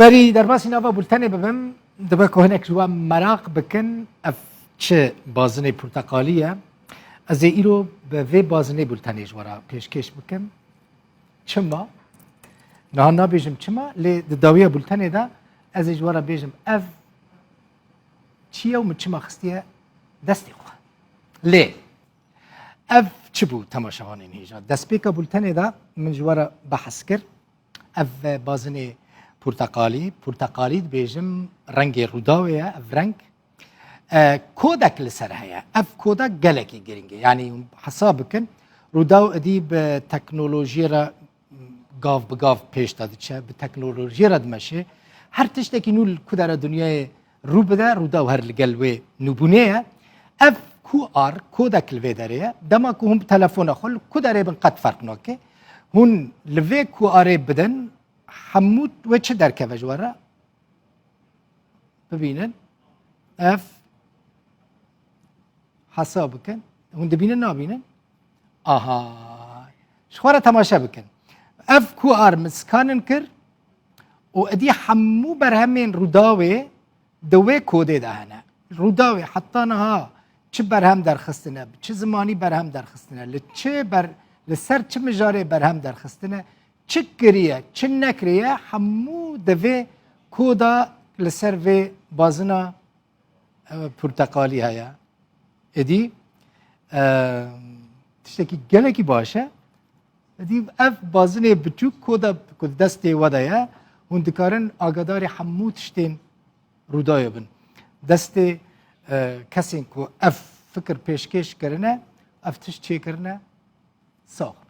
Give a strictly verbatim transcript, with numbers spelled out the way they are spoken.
Berî derbasî nava bultenê bibim, dibe ku hinek ji we meraq bikin, ev çi bazinê porteqalî ye? Ez ê îro bi vê bazinê bultenê ji we re pêşkêş bikim. Çima? Niha nabêjim çima, lê di dawiya bultenê de ez ê ji we re bêjim ev çi ye û min çima xistiye destê xwe. Lê ev çi bû temaşevanên hêja? Destpêka bultenê de min ji we re behs kir. Ev bazinê porteqalî, porteqalî dibêjim rengê Rûdawê ye, ev reng. E, kodek li ser heye. Ev koda gelekî girîng e. Yanî hesab bikin, Rûdaw êdî bi teknolojiyê re gav bi gav pêş de diçe, bi teknolojiyê re dimeşe. Her tiştekî nû li ku dere dinyayê rû bide, Rûdaw her li gel wê nûbûnê ye. Ev QR kodek li vê derê ye. Dema ku hûn bi telefona xwe li ku derê bin qet ferq nake. Hûn li vê QRê bidin, hemû wê çi derkeve ji we re? Bibînin. Ev hesab bikin. Hûn dibînin, nabînin? Aha. Ji xwe re temaşe bikin. Ev QR min scanin kir û êdî hemû berhemên Rûdawê di wê kodê de hene. Rûdawê heta niha çi berhem derxistine, bi çi zimanî berhem derxistine, li çi ber, li ser çi mijarê berhem derxistine, çi kiriye, çi nekiriye, hemû di vê koda li ser vê bazina, e, porteqalî heye. Êdî, e, tiştekî gelekî baş e. Êdî ev bazinê biçûk koda ku di destê we de ye, hûn dikarin agadarê hemû tiştên Rûdawê bin. Destê, e, kesên ku ev fikir pêşkêş kirine, ev tişt çêkirine, sax.